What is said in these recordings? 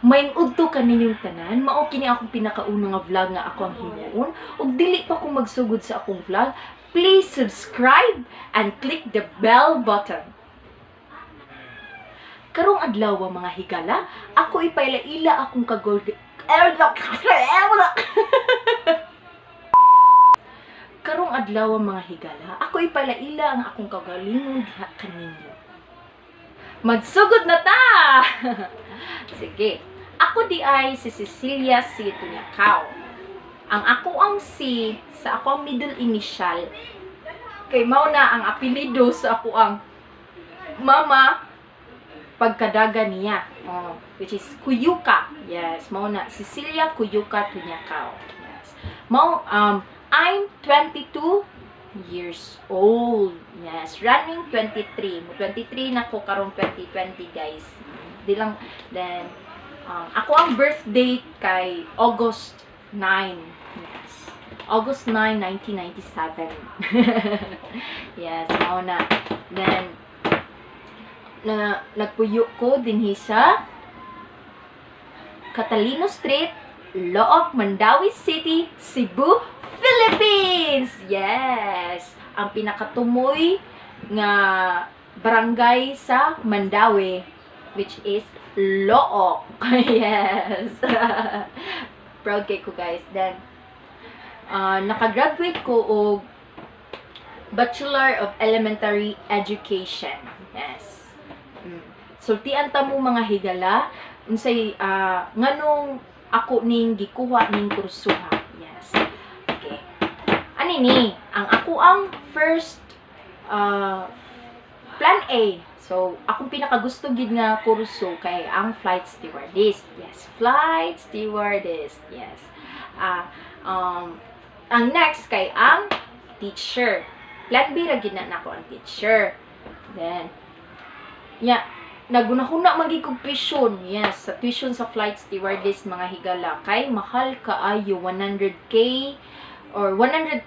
Maayong udto kaninyong tanan, mao kini akong pinakauna nga vlog nga ako ang himuon. Ug dili pa ko magsugod sa akong vlog, please subscribe and click the bell button. Karong adlaw, mga higala, ako ipaila-ila akong kagol. Karong adlaw, mga higala, ako ipalaila ang akong kagalingon diha kaninyo. Magsugod na ta! Sige. Ako diay si Cecilia C. Tunyakaw. Ang ako ang C sa ako ang middle initial kay mao na ang apelyido sa ako ang mama pagkadaga niya. Oh, which is Kuyuka. Yes, mao na Cecilia Kuyuka Tunyakaw. Yes. Mao I'm 22 years old. Yes, running 23. Mo 23 na ko karong 2020, guys. Di lang then ako ang birth date kay August 9. Yes. August 9, 1997. Yes, mao na. Then na nagpuyo ko dinhi sa Catalino Street, Looc, Mandaue City, Cebu, Philippines! Yes! Ang pinakatumoy nga barangay sa Mandaue, which is Looc. Yes! Proud kay ko, guys. Then, nakagraduate ko og Bachelor of Elementary Education. Yes. Sultian ta mo, mga higala, unsay nganong ako ning gikuha ning kursuha. Yes. Okay. Ani ni, ang ako ang first plan A. So, akong pinakagusto gid nga kurso kay ang flight stewardess. Yes, flight stewardess. Yes. Ang next kay ang teacher. Plan B ra gid na nako ang teacher. Then, yeah, nagunahuna man gid kog tuition. Yes, sa tuition sa flight stewardess, mga higala, kay mahal kaayo, 100K or 100,000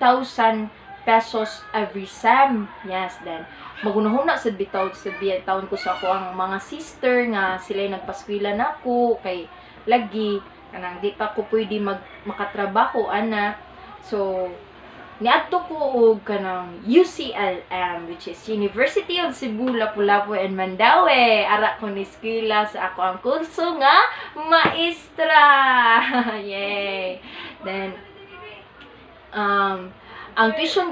pesos every sem. Yes, then magunahuna sad bitaw sad biya taon ko sa ako ang mga sister nga sila nagpaskwela nako kay lagi kanang di pa ko pwede mag makatrabaho ana. So niadto ko og kanang UCLM, which is University of Cebu, Lapu-Lapu and Mandaue. Ara ko ni eskwela sa ako ang kurso nga maestra. Yay! Then ang tuition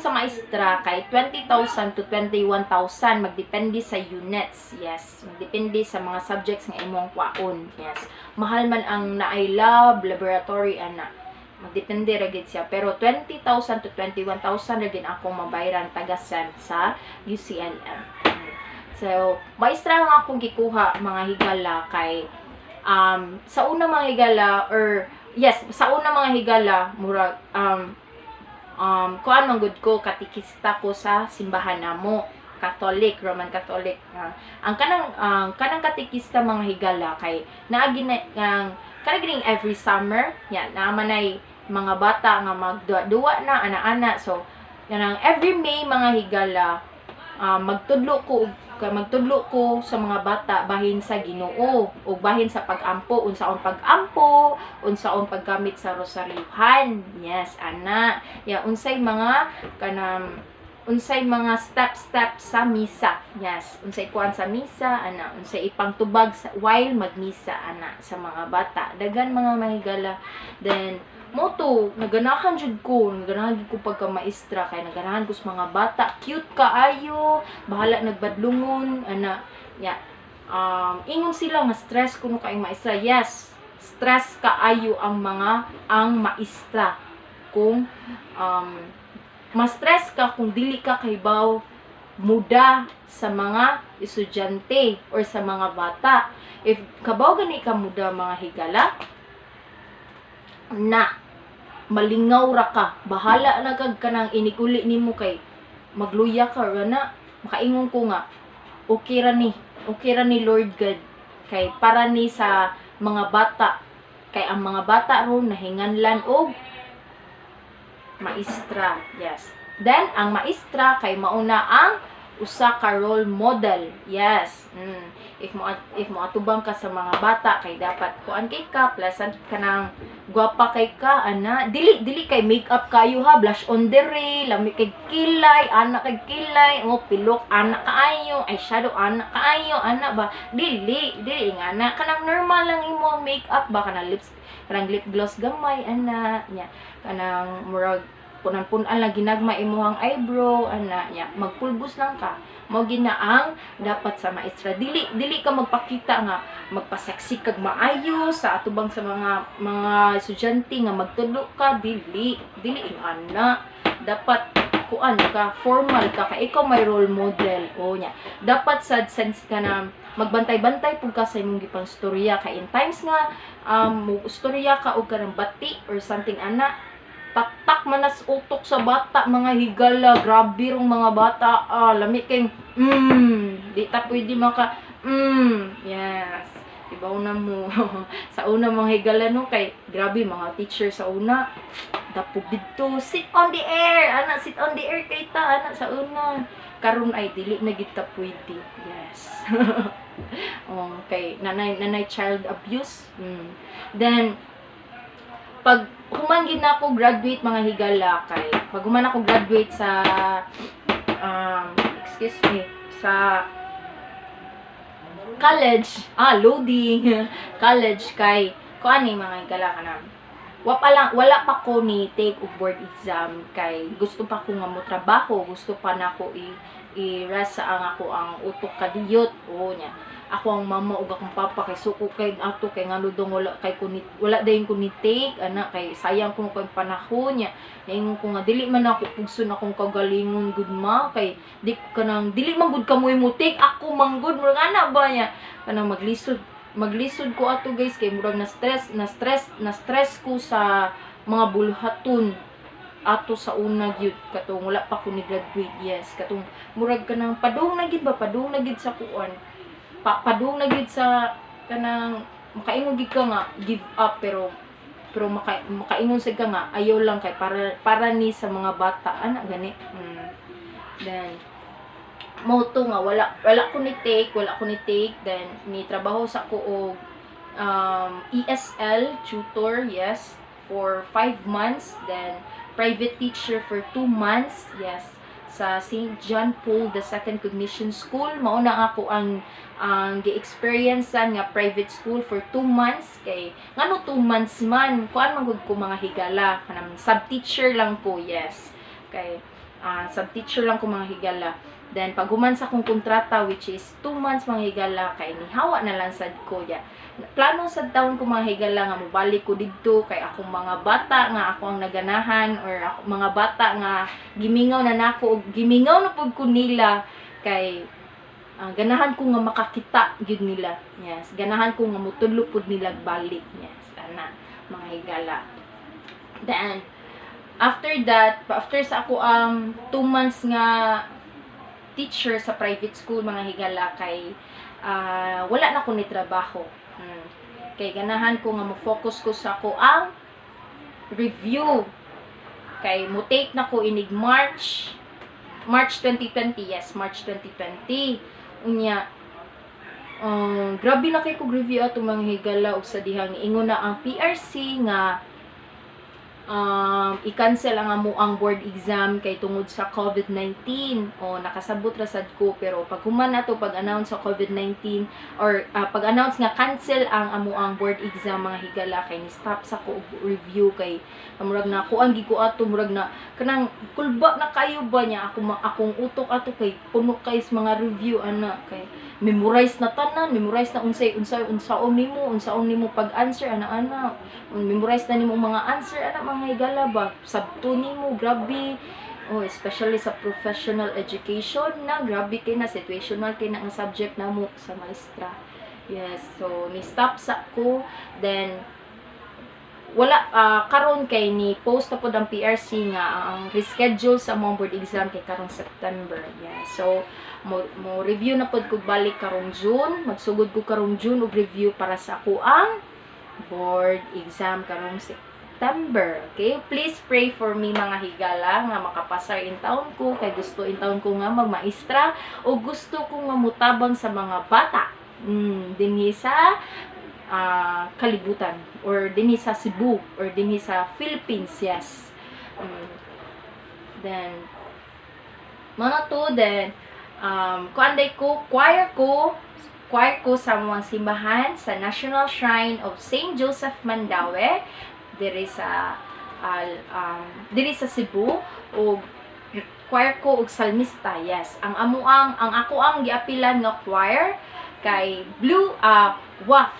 sa maestra kay 20,000 to 21,000, magdepende sa units. Yes, magdepende sa mga subjects nga imong kwaon. Yes. Mahal man ang naay lab, laboratory ana. Magdepende ra gid siya, pero 20,000 to 21,000 ra gid akong mabayaran taga sem sa UCLM. So, maestra ang akong gikuha, mga higala, kay sa una, mga higala, or yes, sa una, mga higala, murag kuan man gud ko, katikista ko sa simbahan namo, Catholic, Roman Catholic. Ang kanang katikista, mga higala, kay naagi na ang kanang gining every summer, yan, naa man ay mga bata nga magduwa-duwa na ana-ana. So, kanang every May, mga higala, magtudlo ko sa mga bata bahin sa Ginoo o bahin sa pag-ampo, unsaon pag-ampo, unsaon paggamit sa rosaryuhan. Yes, ana ya, unsay mga kanang unsay mga step step sa misa. Yes, unsay kuan sa misa ana, unsay ipangtubag sa, while magmisa ana sa mga bata. Daghan, mga mahigala. Then mao to, naganahan jud ko, naganahan jud ko pagka maestra kay naganahan ko sa mga bata, cute kaayo, bahala nagbadlungon ana. Ya, ingon sila nga stress kuno kaayong maestra. Yes, stress kaayo ang maestra kung ma-stress ka kung dili ka kahibaw muda sa mga estudyante or sa mga bata. If kabaw gani ka muda, mga higala, na malingaw ra ka, bahala na kag kanang iniguli nimo kay magluya ka ra na. Makaingon ko nga okay ra ni Lord God kay para ni sa mga bata, kay ang mga bata ron nahinganlan og maestra. Yes. Then ang maestra kay mauna ang Usa ka role model. Yes. If mo atubang ka sa mga bata kay dapat kuan kay ka, pleasant kanang gwapa kay ka ana. Dili kay makeup kayo ha, blush on dere, lami kay kilay, ana kay kilay, oh, pilok ana kaayo, eyeshadow ana kaayo, ana ba? Dili nga ana, kanang normal lang imo ang makeup ba, kanang lips, kanang lip gloss gamay ana nya, kanang murag punan-punan lang ginagma imong eyebrow ana nya, magpulbos lang ka. Mao gina ang dapat sa maestra. Dili ka magpakita nga magpa-sexy kag maayo sa atubang sa mga estudyante nga magtudlo ka. Dili ingana. Dapat kuan ka, formal ka, kay ikaw may role model o nya. Dapat sad sense ka na magbantay-bantay pud ka sa imong gipang storya, kay in times nga mo storya ka og kanang bati or something ana, taktak man nas utok sa bata, mga higala. Grabe rong mga bata, ah, lami kay di ta pwede maka yes, ibaw na mo sa una, mga higala, no? Kay grabe mga teacher sa una, dapog didto, "Sit on the air," ana, "Sit on the air" kay ta ana sa una. Karon ay dili na gid ta pwede. Yes, oh, kay nanay child abuse. Then pag human gid na ako graduate, mga higala, kay pag human ako graduate sa excuse me, sa college, ah, loading, college, kay kuan ni, mga higala, kanang wa pa lang, wala pa ko ni take og board exam kay gusto pa ko nga mo trabaho, gusto pa nako i-rest sa ang ako ang utok kadiyot o nya. Ako ang mama ug akong papa kay suko kay ato kay ngano dong wala kay ko ni, wala dayon ko ni take ana, kay sayang ko kay panahon niya. Naingon ko nga dili man ako pugson akong kagalingon gud ma, kay di kanang dili man gud kamoy mo take, ako man gud, murag ana ba niya. Kanang maglisod maglisod ko ato, guys, kay murag na stress ko sa mga bulhaton ato sa una gyud, katong wala pa ko ni graduate. Yes, katong murag kanang padung na gid ba, padung na gid sa kuan pa, padung na gid sa kanang makaingon gid ka nga give up, pero makaingon sad ka nga ayaw lang kay para ni sa mga bata ana gani. Then mo to nga wala ko ni take, wala ko ni take. Then ni trabaho sa ko og ESL tutor, yes, for 5 months, then private teacher for 2 months, yes, sa St. John Paul II Cognition School. Mao na ako ang gi-experience nga private school for 2 months. Kay ngano 2 months man? Kuan man gud ko, mga higala, kanang sub teacher lang ko. Yes, kay sub teacher lang ko, mga higala. Then pag human sa akong kontrata, which is 2 months, mga higala, kay nihawa na lang sad ko ya. Plano sa taon ko, mga higala, nga mobalik ko didto kay akong mga bata nga ako ang naganahan or ako, mga bata nga gimingaw na nako ug gimingaw na pud ko nila, kay ganahan ko nga makakita gyud nila. Yes, ganahan ko nga motudlo pud nila balik. Yes, ana, mga higala. Then after that, after sa ako ang 2 months nga teacher sa private school, mga higala, kay wala na ko ni trabaho. Kay ganahan ko nga mo focus ko sa ako ang review, kay mo take na ko inig March, March 2020. Yes, March 2020. Unya grabe na kay kog review ato, mga higala, og sa dihang ingon na ang PRC nga i-cancel ang amo ang board exam kay tungod sa COVID-19. O nakasabot ra sad ko, pero pag human nato pag-announce sa COVID-19 or pag-announce nga cancel ang amo ang board exam, mga higala, kay ni stop sa ko og review, kay murag na kuan gid ko ato, murag na kanang kulba na kayo ba niya ako akong utok ato kay puno kay sa mga review ana, kay memorize na tanan, memorize na unsay unsaon nimo, unsaon nimo pag-answer ana ana, memorize na nimo ang mga answer ana, mga higala ba, sabto nimo, grabe. Oh, especially sa professional education na, grabe kay na situational kay na ang subject namo sa maestra. Yes, so ni stop sa ko. Then wala karon kay ni post na pod ang PRC nga ang reschedule sa among board exam kay karong September. Yeah, so mo review na pod ko balik karong June. Magsugod ko karong June og review para sa ako ang board exam karong September. Okay? Please pray for me, mga higala, nga makapasar in taon ko kay gusto in taon ko nga magmaestra o gusto ko nga mutabang sa mga bata dinhi sa kalibutan or dinhi sa Cebu or dinhi sa Philippines, yes. Then mga to, then kuan ko, choir ko sa mga simbahan sa National Shrine of St. Joseph Mandaue diri sa Cebu ug choir ko og salmista, yes. Ang ako ang giapilan nga choir kay Blue WAF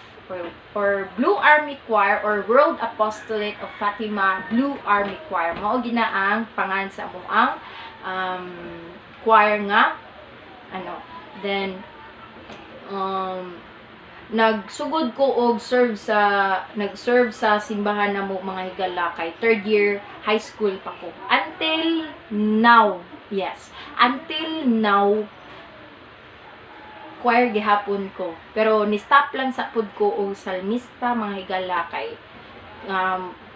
or Blue Army Choir or World Apostolate of Fatima Blue Army Choir. Mao gina ang pangan sa amoang choir nga ano. Then nagsugod ko og serve sa nag-serve sa simbahan namo, mga higala, kay third year high school pa ko until now. Yes, until now choir gihapon ko, pero ni stop lang sa pud ko og salmista, mga higala, kay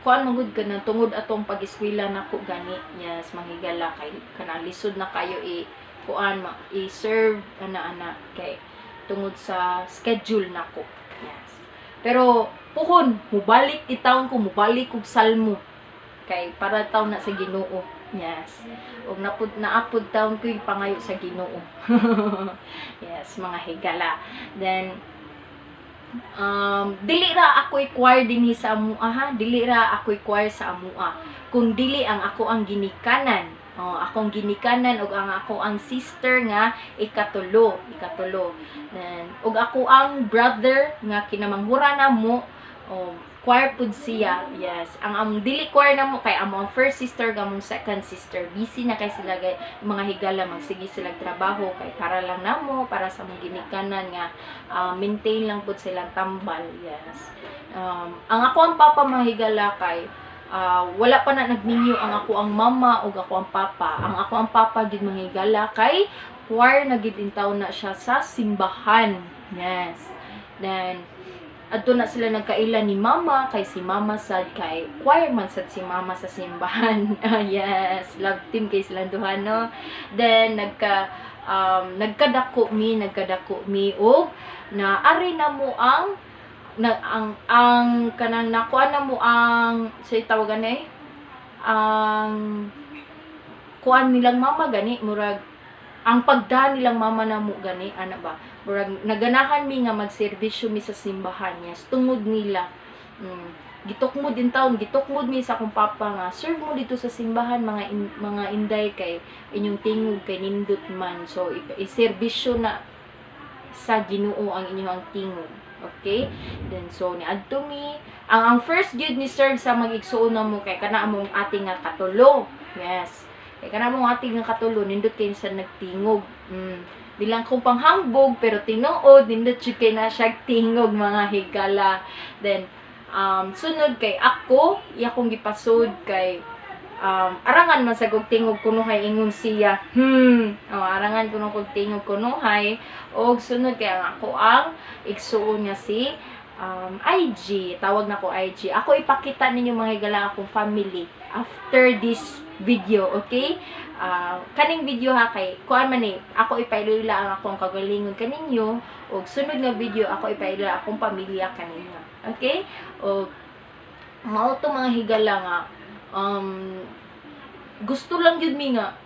kuan man gud kana tungod atong pag-eskwela nako gani. Yes, mga higala, kay kana lisod na kayo i kuan ma i-serve ana ana kay tungod sa schedule nako. Yes, pero puhon mubalik itawon ko, mubalik og salmo kay para taw na sa Ginoo. Yes, ug napud naapod taon ko yung pangayo sa Ginoo. Yes, mga higala. Then dili ra ako'y choir dinhi sa amua ha, dili ra ako'y choir sa amua kung dili ang ako ang ginikanan. Oh, akong ginikanan ug ang ako ang sister nga ikatulo. Then ug ako ang brother nga kinamanghuran namo, oh, choir pud siya. Yes. Ang among dili choir namo kay amo ang first sister ug among second sister. Busy na kay sila gay, mga higala, magsige sila trabaho kay para lang namo, para sa among ginikanan nga maintain lang pud silang tambal. Yes. Ang ako ang papa, mga higala, kay wala pa na nagminyo ang ako ang mama ug ako ang papa. Ang ako ang papa gid, mga higala, kay choir na gid intaw na siya sa simbahan. Yes. Then adto na sila nagkaila ni mama kay si mama sad kay choir man sad si mama sa simbahan. Ah, yes, love team kay silang duha, no. Then nagkadako mi og naari na mo ang na, ang kanang nakuha na mo ang say tawagan eh ang kuan nilang mama gani, murag ang pagda nilang mama na mo gani ana ba, murag naganahan mi nga magserbisyo mi sa simbahan. Yes, tungod nila. Gitukmod din taon, gitukmod mi sa akong papa nga serve mo dito sa simbahan, mga inday, kay inyong tingog kay nindot man, so iserbisyo na sa Ginoo ang inyong tingog. Okay, then so niadto mi. Ang first gyud ni serve sa mag-igsuon na mo kay kana among ate nga katulo. Yes, kay kana among ate nga katulo, nindot kay sa nagtingog. Di lang kung panghambog, pero tinuod nindot jud kay na siya tingog, mga higala. Then sunod kay ako, iya kong gipasod kay arangan man sa kog tingog kunuhay, ingon siya. Oh, arangan kuno kog tingog kunuhay. Og sunod kay ang ako ang igsuon nga si IG, tawag na ko IG. Ako ipakita ninyo, mga higala, akong family after this video, okay? Kaning video ha, kay kuan man eh, ako ipailila ang akong kagalingon kaninyo ug sunod nga video ako ipaila akong pamilya kaninyo. Okay? Og mao to, mga higala, nga gusto lang gyud mi nga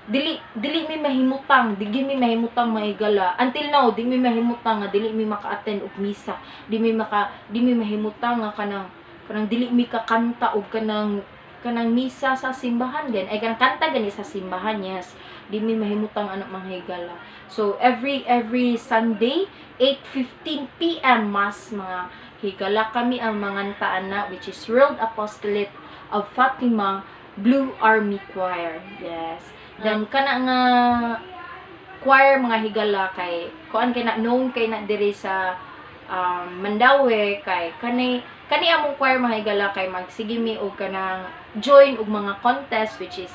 dili dili mi mahimutang, di gyud mi mahimutang, mga higala. Until now di mi mahimutang nga dili mi maka-attend og misa, di mi mahimutang nga kanang kanang dili mi kakanta og kanang kanang misa sa simbahan din ay kanang kanta gani sa simbahan. Yes, di mi mahimutang ano, mga higala. So every Sunday 8:15 PM mass, mga higala, kami ang mangantaan na, which is World Apostolate of Fatima Blue Army Choir. Yes. Then kana nga choir, mga higala, kay kuan kay na known kay na diri sa Mandaue kay kani kani among choir, mga higala, kay magsige mi og kanang join og mga contest, which is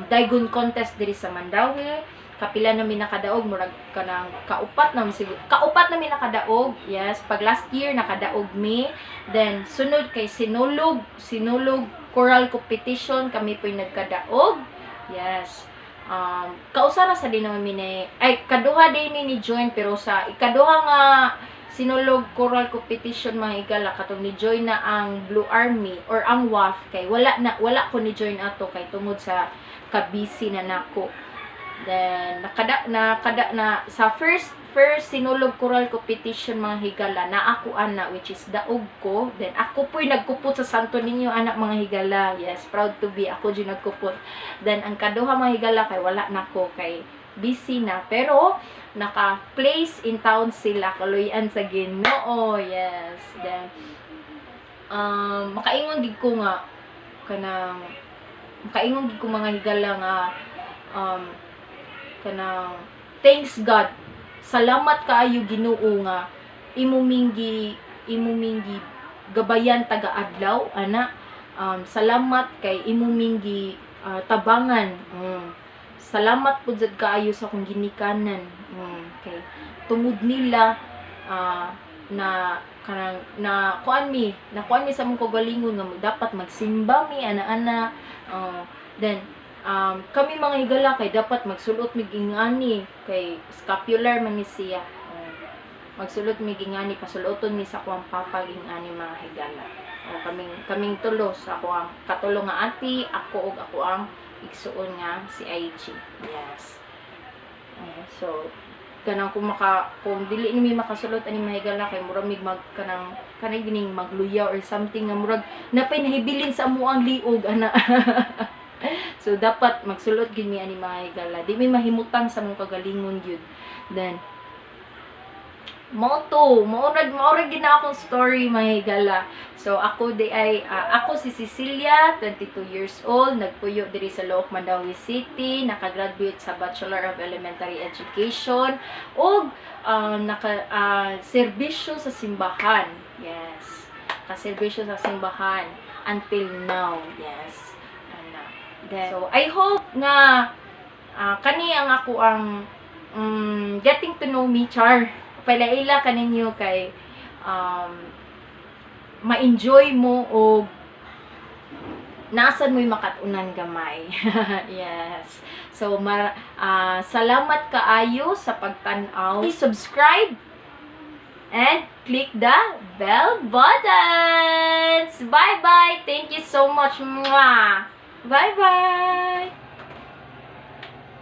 Daigon contest diri sa Mandaue. Kapila na mi nakadaog, murag kanang kaupat na siguro, kaupat na mi nakadaog. Yes, pag last year nakadaog mi. Then sunod kay Sinulog Choral Competition, kami po'y nagkadaog. Yes, kausa ra sa din naman mi ni, ay, kaduha din ni join, pero sa ikaduha nga Sinulog Choral Competition, mga higala, katong ni join na ang Blue Army or ang WAF, kay wala na, wala ko ni join ato kay tungod sa kabisi na nako. Then nakada na sa first Sinulog Choral Competition, mga higala, na ako ana, which is daog ko. Then ako po'y nagkupot sa Santo Niño anak, mga higala. Yes, proud to be ako jud nagkupot. Then ang kaduha, mga higala, kay wala na ko kay busy na, pero naka-place in town sila, kaluyan sa Ginoo. Yes. Then makaingon gid ko nga kanang makaingon gid ko, mga higala, nga kanang thanks God, salamat kaayo Ginoo nga imo ming gi gabayan taga adlaw ana. Salamat kay imo ming gi tabangan. Salamat pud sad kaayo sa akong ginikanan kay tungod nila na kanang na kuan mi sa among kaugalingon nga dapat magsimba mi ana-ana. Then kami, mga higala, kay dapat magsulot mig ingani kay scapular man ni siya. Magsulot mig ingani, pasuloton mi sa akuang papa ingani, mga higala. O kaming tulo sa ako ang katulo nga ati, ako ug ako ang igsuon nga si IG. Yes. So kanang kung dili ni mi makasulot ani, mga higala, kay murag mig mag kanang kanay gining magluya or something nga murag napay nahibilin sa amuang liog ana. So dapat magsulot gid mi ani, mga higala. Di mi mahimutang sa among kagalingon gyud. Then mao to, mao ra gid na akong story, mga higala. So ako di ay ako si Cecilia, 22 years old, nagpuyo diri sa Looc, Mandaue City, nakagraduate sa Bachelor of Elementary Education ug naka serbisyo sa simbahan. Yes. Kaserbisyo sa simbahan until now. Yes. Ana. Then, so I hope nga kani ang ako ang getting to know me, char. Palaila kaninyo kay ma-enjoy mo o nasan mo'y makatunan gamay. Yes. So, salamat kaayo sa pagtan-aw. Please subscribe and click the bell buttons. Bye-bye. Thank you so much. Mwah. Bye-bye.